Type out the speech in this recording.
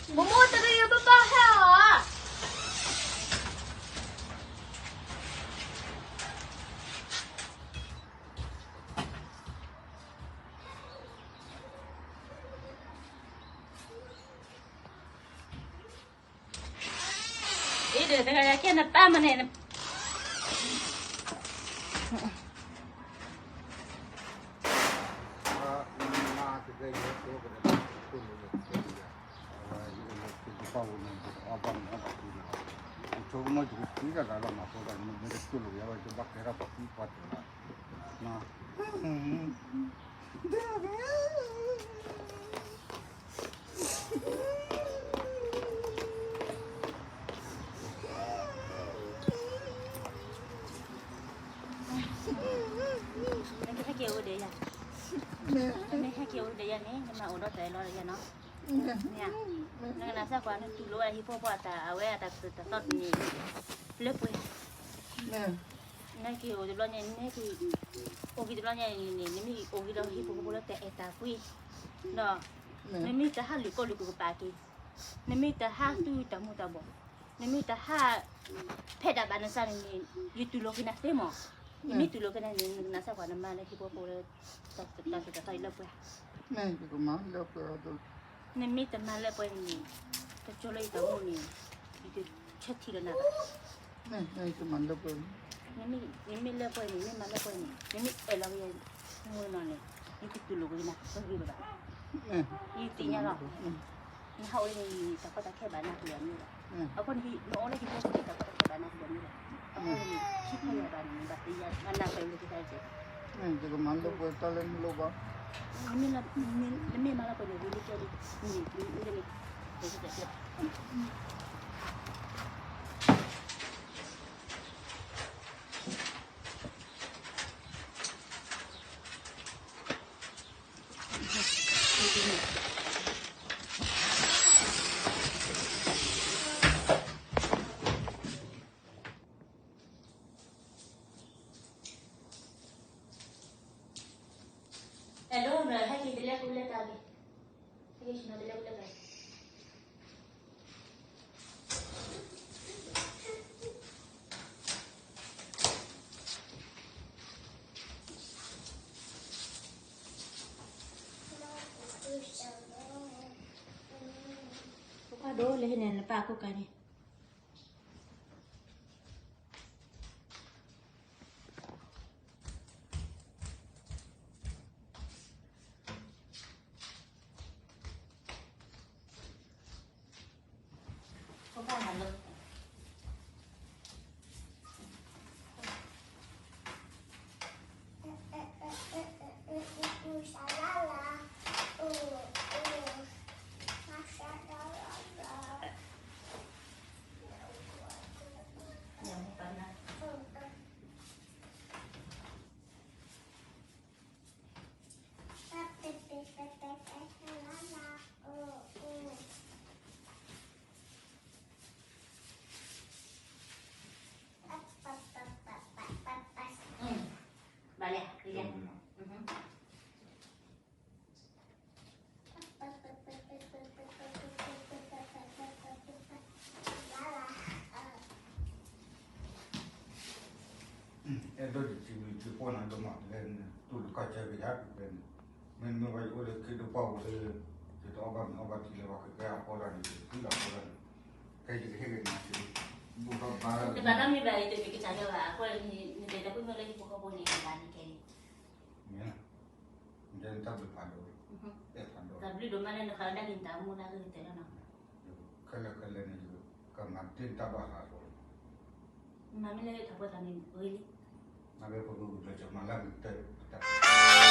မိၢ်မိၢ် တၢ်ကယိဘၣ်ဘၣ်ဟဲအီၤ. အ့ဒီး တဂၤကဲနပၢ်မန့ၣ်, နကဟဲက့ၤအိၣ်ဒီးယၤ, နမ့ၢ်ဟဲက့ၤအိၣ်ဒီးယၤန့ၣ် နမၤအိၣ်ဒီးတၢ်အလီၢ်ဒီးယၤနီၤ. မ့ၢ်ဧါ, နကနၣ်စၢ်ကွၢ် နတူၢ်လိာ်ဝဲဟံၣ်ဖိဃီဖိအတၢ် အဝဲအတၢ်ကစီၣ်တၢ်သီတမံၤ လၢပှဲၤ, နက့ၤအိၣ်တဘျီညါ နက့ၤအိၣ်ဂ့ၤတဘျီညါန့ၣ် နမ့ၢ်အိၣ်ဂ့ၤဒီးဟံၣ်ဖိဃီဖိလၢတၢ်အဲၣ်တၢ်ကွံ, ဒီး နမ့ၢ်တဟးလုၢ်ကိၢ်လုၢ်ကပၤက့ၤ, နမ့ၢ်တဟးသူတၢ်မူၤတၢ်ဘှီး, နမ့ၢ်တဟး ဖဲဒၣ်ဘၣ်နစၢ်န့ၣ် ယတူၢ်လိာ်က့ၤနၤသ့မး, ယမ့ၢ်တူၢ်လိာ်က့ၤနၤန့ၣ် နကနၣ်စၢ်ကွၢ် နမၤလၢဟံၣ်ဖိဃီဖိလၢ တၢ်ကစီၣ်တၢ်သီအံၤလၢပှဲၤ, နမ့ၢ်တမၤလၢပှဲၤန့ၣ် တကၠိလၢယတၢ်အိၣ်မူန့ၣ် ယတဆၢထံၣ်လၢနၤဘၣ်. နမ့ၢ်လၢပှဲၤန့ၣ် နမ့ၢ်မၤလၢပှဲၤန့ၣ် နမ့ၢ်အဲၣ်လီၤက့ၤမိၢ်နီၢ်န့ၣ် ယကတူၢ်လိာ်က့ၤနၤ ပဂ့ၤဘၣ်ဘၣ်. ယသ့ၣ်ညါလီၤ. နဟးအိၣ်လၢန့ၣ် တၢ်ကီတၢ်ခဲဘၣ်နၤကဒီးမ့ၢ်ဘၣ်. အဃိန့ၣ် နအိၣ်လၢဟံၣ်ဖိဃီဖိန့ၣ် တၢ်ကီတၢ်ခဲဘၣ်နၤကဒီးမ့ၢ်ဘၣ်. အဃိန့ၣ် ထံၣ်ဖဲယၤဘၣ်န့ၣ် ဘၣ်သ့ၣ်ညါ မၤနၢ်ပှဲၤလၢကသးကဲး ယကမၤလၢပှဲၤတၢ်လၢနလိၣ်ဘၣ်. နမ့ၢ်မၤလၢပှဲၤန့ၣ် ဝံၤလံကဲလံ, နမ့ၢ် အဲၣ်ဒိး ဟဲက့ၤတလဲကူလဲကၤလံ, ဟဲက့ၤဆ့ၣ်နီၤတလဲကူလဲကၤလံ. ဖိခွါဒိၣ်လၢဟံၣ်န့ၣ် နပၢ်ကိးကၤန့ၣ် ဘၣ်လံ, အဲၣ်ဒိးယထံၣ်ဝံၤထံၣ်ပီၢ်နၤဒိၣ်မး တလဲန့ၣ် တူၢ်လိာ်ခီၣ်ဆၢက့ၤယၤ ပူၤဖဲန့ၣ်, မ့မ့ၢ်ဝဲယအိၣ်လၢခ့ဒိၣ်ပှၢ်ပူၤလၢ ယတအီၣ်ဘၣ်မ့ၤအီၣ်ဘၣ်ထံလၢ ပှၤကကဲအဖီလာ်န့ၣ် ယတသံလီၤဖီလာ်န့ၣ်, ခဲယကဟ့ၣ်က့ၤနၤထံၣ် ဘူၣ်ထီၣ်ဘါ တဘၣ်နီတမံၤဘၣ် ယတမ့ၢ်ကစၢ်ယွၤဘၣ် အဃိန့ၣ် နတဲတၢ်ကွံမ့ၢ်လၢဟံၣ်ဖိဃီဖိန့ၣ် နဘၣ်န့ၣ်ကဲန့ၣ် မ့ၢ် ယတၢ်ဘျုးဖးဒိၣ်, အဲၣ်ဖးဒိၣ်, တၢ်ဘျုးဒိၣ်မးလၢနဃးဒၣ်က့ၤနတၢ်အိၣ်မူလၢအဂ့ၤကတၢၢ်လီၤနီၤ, ခဲလၢာ်ခဲလၢာ်န့ၣ် ယကမၤတ့ၢ်တၢ်ဘၣ်သးအဃိ, မၤမ့ၢ်လၢထးပှဲၤသးန့ၣ်ဂ့ၤလံ, မၤလၢပကဂုာ်ကျဲးစၢးမၤလၢအဂ့ၤကတၢၢ်တၢ်